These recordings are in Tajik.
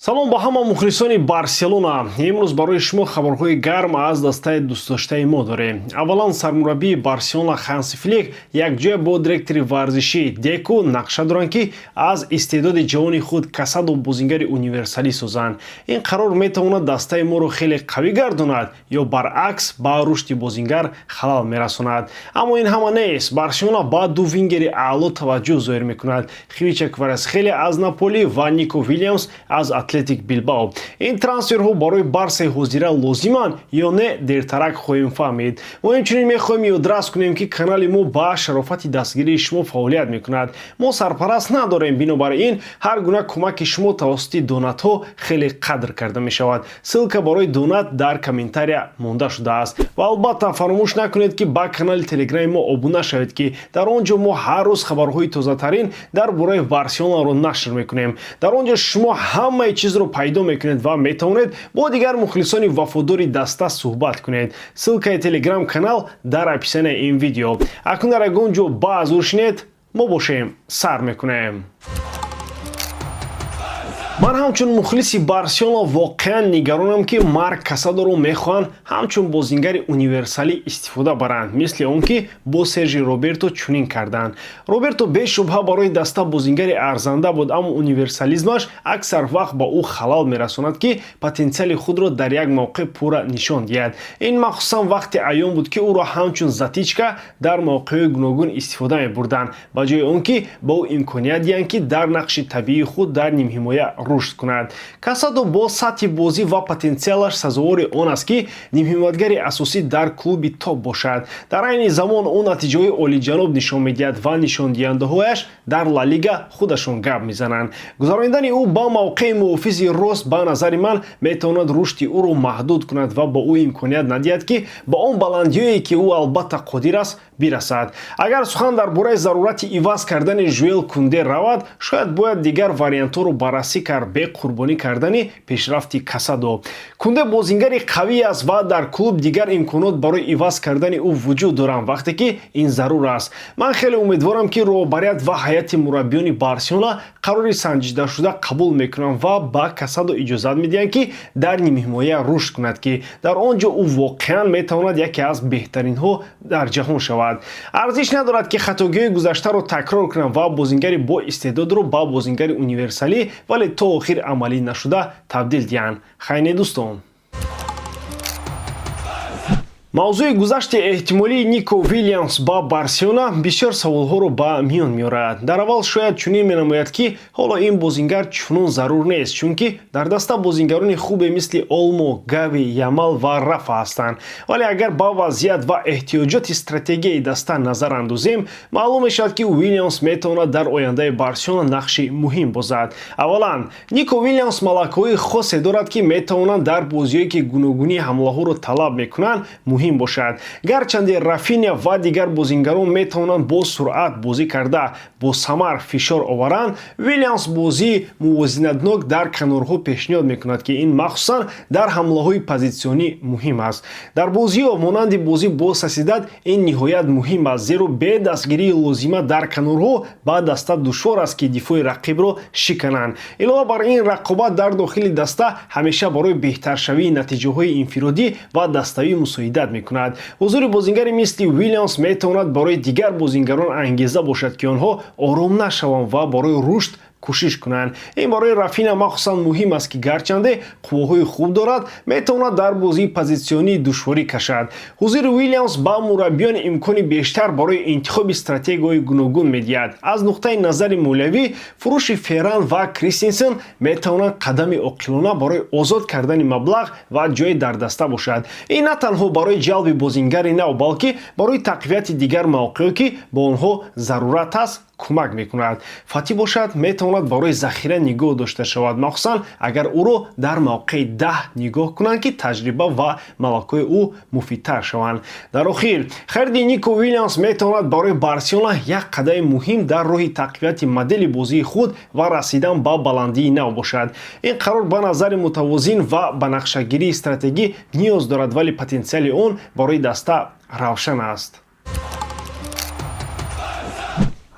Салом ба ҳама мухлисони Барселона. Имрӯз барои шумо хабарҳои гарм аз дастаи дӯстдоштаи мо дорем. Аввалан, сармураббии Барселона Ханси Флик якҷоя бо директори варзишӣ Деку нақша доранд, ки аз истеъдоди ҷавони худ Касадо бозингари универсалӣ созанд. Ин қарор метавонад дастаи моро хеле қавӣ гардонад ё баръакс ба рушди бозингар халал мерасонад. Аммо ин ҳама нест. Барселона ба ду вингери аъло таваҷҷӯҳ зоҳир мекунад: Хвича Кварацхелия аз Наполи ва Нико Вилямс аз Атлетик Билбао. Ин трансферҳо барои Барсаи ҳозира лозиманд ё не, дертарак хоҳем фаҳмид. Мо инчунин мехоҳем ёдрас кунем, ки канали мо ба шарофати дастгирии шумо фаъолият мекунад. Мо сарпараст надорем, бинобар ин ҳар гуна кӯмаки шумо тавассути донатҳо хеле қадр карда мешавад. Ссылка барои донат дар комментария монда шудааст. Ва албатта, фаромӯш накунед, ки ба канали Телеграми мо обуна шавед, ки дар он ҷо мо ҳар рӯз хабарҳои тозатарин дар бораи Барселонаро нашр мекунем. Дар он ҷо шумо ҳамаи чизро пайдо мекунед ва метавонед бо дигар мухлисони вафодори даста суҳбат кунед. Ссылкаи Телеграм канал дар описанияи ин видео. Акнун дар ягон ҷо баазур шинед, мо бошем, сар мекунем. Ман ҳамчун мухлиси Барселона воқеан нигаронам, ки Марк Касадоро мехоҳанд ҳамчун бозингари универсалӣ истифода баранд, мисли он ки бо Сержи Роберто чунин карданд. Роберто бешубҳа барои даста бозингари арзанда буд, аммо универсализмаш аксар вақт ба ӯ халал мерасонад, ки потенсиали худро дар як мавқеъ пурра нишон диҳад. Ин махсусан вақте аён буд, ки ӯро ҳамчун затичка дар мавқеъҳои гуногун истифода мебурданд, ба ҷои он ки ба ӯ имконият диҳанд, ки дар нақши табиии худ дар нимҳимоя рушд кунад. Касадо бо сатҳи бозӣ ва потенсиалаш сазовори он аст, ки нимҳимоятгари асосӣ дар клуби топ бошад. Дар айни замон ӯ натиҷаҳои олиҷаноб нишон медиҳад ва нишондиҳандаҳояш дар Ла Лига худашон гап мезананд. Гузаронидани ӯ ба мавқеи муҳофизи рост, ба назари ман, метавонад рушди ӯро маҳдуд кунад ва ба ӯ имконият надиҳад, ки ба он баландиҳое, ки ӯ албатта қодир аст, бирасад. Агар сухан дар бораи зарурати иваз кардани Жюл Кунде равад, шояд бояд дигар вариантҳоро баррасӣ кард, бе қурбонӣ кардани пешрафти Касадо. Кунде бозингари қавӣ аст ва дар клуб дигар имконот барои иваз кардани ӯ вуҷуд доранд, вақте ки ин зарур аст. Ман хеле умедворам, ки роҳбарият ва ҳайати мураббиёни Барселона қарори санҷидашуда қабул мекунанд ва ба Касадо иҷозат медиҳанд, ки дар нимҳимоя рушд кунад, ки дар он ҷо ӯ воқеан метавонад яке аз беҳтаринҳо дар ҷаҳон шавад. Арзиш надорад, ки хатогиҳои гузаштаро такрор кунанд ва бозингари бо истеъдодро ба бозингари универсалӣ, вале то охир амалӣ нашуда табдил диҳанд. Хайне, дӯстон. Мавзӯи гузашти эҳтимолии Нико Вилямс ба Барселона бисёр саволҳоро ба миён меорад. Дар аввал шояд чунин менамояд, ки ҳоло ин бозингар чунон зарур нест, чунки дар даста бозингарони хубе мисли Олмо, Гави, Ямал ва Рафа ҳастанд. Вале агар ба вазъият ва эҳтиёҷоти стратегияи даста назар андозем, маълум мешавад, ки Уилямс метавонад дар ояндаи Барселона нақши муҳим бозад. Аввалан, Нико Вилямс малакаҳои хосе дорад, ки метавонанд дар бозиҳое, ки гуногунии ҳамлаҳоро талаб мекунанд, муҳим бошад. Гарчанде Рафиня ва дигар бозингарон метавонанд бо суръат бозӣ карда, бо самар фишор оваранд, Вилямс бозии мувозинатнок дар канорҳо пешниҳод мекунад, ки ин махсусан дар ҳамлаҳои позитсионӣ муҳим аст. Дар бозиҳо монанди бозӣ бо Сосьедад ин ниҳоят муҳим аст, зеро бе дастгирии лозима дар канорҳо ба даста душвор аст, ки дифои рақибро шикананд. Илова бар ин, рақобат дар дохили даста ҳамеша барои беҳтаршавии натиҷаҳои инфиродӣ ва даставӣ мусоидат мекунад. Ҳузури бозингари мисли Уилямс метавонад барои дигар бозингарон ангеза бошад, ки онҳо ором нашаванд ва барои рушд кӯшиш кунанд. Ин барои Рафина махсусан муҳим аст, ки гарчанде қувваҳои хуб дорад, метавонад дар бозии позитсионӣ душворӣ кашад. Ҳузури Уилямс ба мураббиён имкони бештар барои интихоби стратегияҳои гуногун медиҳад. Аз нуқтаи назари молиявӣ, фурӯши Ферран ва Кристенсен метавонад қадами оқилона барои озод кардани маблағ ва ҷой дар даста бошад. Ин на танҳо барои ҷалби бозингари нав, балки барои тақвияти дигар мавқеъҳо, ки ба онҳо зарурат аст, кӯмак мекунад. Фати бошад, метавонад барои захира нигоҳ дошта шавад, махсусан агар ӯро дар мавқеи 10 нигоҳ кунанд, ки таҷриба ва малакаҳои ӯ муфидтар шаванд. Дар охир, хариди Нико Уилямс метавонад барои Барселона як қадами муҳим дар роҳи тақвияти модели бозии худ ва расидан ба баландии нав бошад. Ин қарор ба назари мутавозин ва ба нақшагирии стратегӣ ниёз дорад, вале потенсиали он барои даста равшан аст.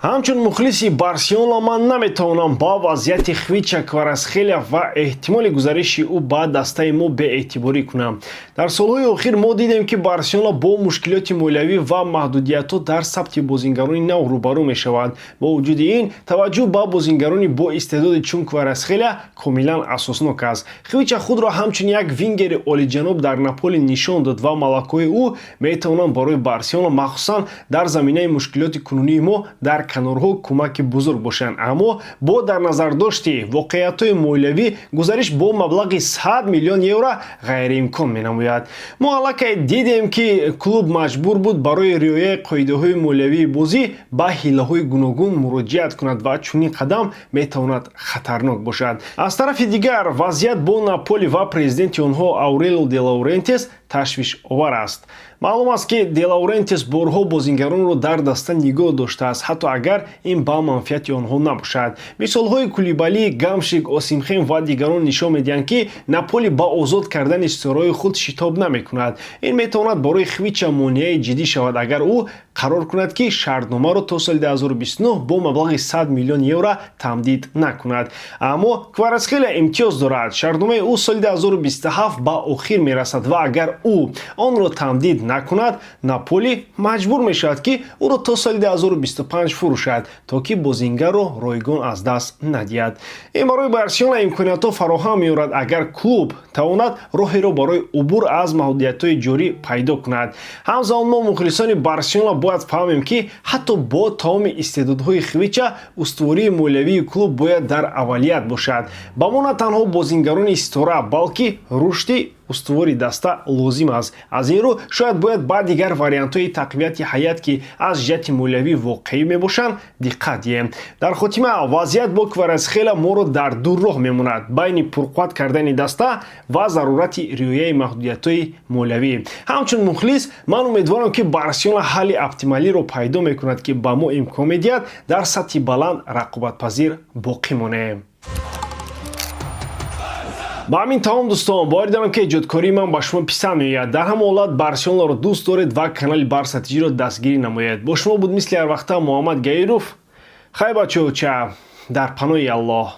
Ҳамчун мухлиси Барселона ман наметавонам ба вазъияти Хвича Кварасхелия ва эҳтимоли гузариши ӯ ба дастаи мо беэътиборӣ кунам. Дар солҳои охир мо дидем, ки Барселона бо мушкилоти молиявӣ ва маҳдудиятҳо дар сабти бозингарони нав рӯбарӯ мешавад. Бо вуҷуди ин, таваҷҷӯҳ ба бозингарони боистеъдоди чун Кварасхелия комилан асоснок аст. Хвича худро ҳамчун як вингери олиҷаноб дар Наполи нишон дод ва малакаҳои ӯ метавонанд барои Барселона, махсусан дар заминаи мушкилоти кунунии мо дар канорҳо, кӯмаки бузург бошанд. Аммо бо дар назардошти воқеиятҳои молиявӣ гузариш бо маблағи 100 миллион евро ғайриимкон менамояд. Мо аллакай дидем, ки клуб маҷбур буд барои риояи қоидаҳои молиявии бозӣ ба ҳилаҳои гуногун муроҷиат кунад ва чунин қадам метавонад хатарнок бошад. Аз тарафи дигар, вазъият бо Наполи ва президенти онҳо Аурелио де Лаурентис ташвишовар аст. Маълум аст, ки Де Лаурентис борҳо бозингаронро дар даста нигоҳ доштааст, ҳатто агар ин ба манфиати онҳо набошад. Мисолҳои Кулибали, Гамшик, Осимхен ва дигарон нишон медиҳанд, ки Наполи ба озод кардани ситораҳои худ шитоб намекунад. Ин метавонад барои Хвича монеаи ҷиддӣ шавад, агар ӯ қарор кунад, ки шартномаро то соли 2029 бо маблағи 100 миллион евро тамдид накунад. Аммо Кварасхелия имтиёз дорад: шартномаи ӯ соли 2027 ба охир мерасад ва агар ӯ онро тамдид накунад, Наполи маҷбур мешавад, ки ӯро то соли 2025 фурӯшад, то ки бозингарро ройгон аз даст надиҳад. Ин барои Барселона имкониятҳо фароҳам меорад, агар клуб тавонад роҳеро барои убур аз маҳдудиятҳои ҷорӣ пайдо кунад. Ҳамзамон, мо, мухлисони Барселона, бояд фаҳмем, ки ҳатто бо тамоми истеъдодҳои Хвича устувории молиявии клуб бояд дар аввалият бошад. Ба мо на танҳо бозингарони ситора, балки рушди устувори даста лозим аст. Аз ин рӯ, шояд бояд ба дигар вариантҳои тақвияти ҳайат, ки аз ҷиҳати молиявӣ воқеӣ мебошанд, диққат диҳем. Дар хотима, вазъият бо Кварасхела моро дар ду роҳ мемонад: байни пурқувват кардани даста ва зарурати риояи маҳдудиятҳои молиявӣ. Ҳамчун мухлис ман умедворам, ки Барселона ҳалли оптималиро пайдо мекунад, ки ба мо имкон медиҳад дар сатҳи баланд рақобатпазир боқӣ монем. Ба ҳамин тамом, дӯстон. Боварӣ дорам, ки эҷодкории ман ба шумо писанд меояд. Дар ҳама ҳолат Барселонаро дӯст доред ва канали Барса ТЖро дастгирӣ намоед. Бо шумо буд, мисли ҳар вақта, Муҳаммад Гаиров. Хай, бачаоча, дар паноҳи Аллоҳ.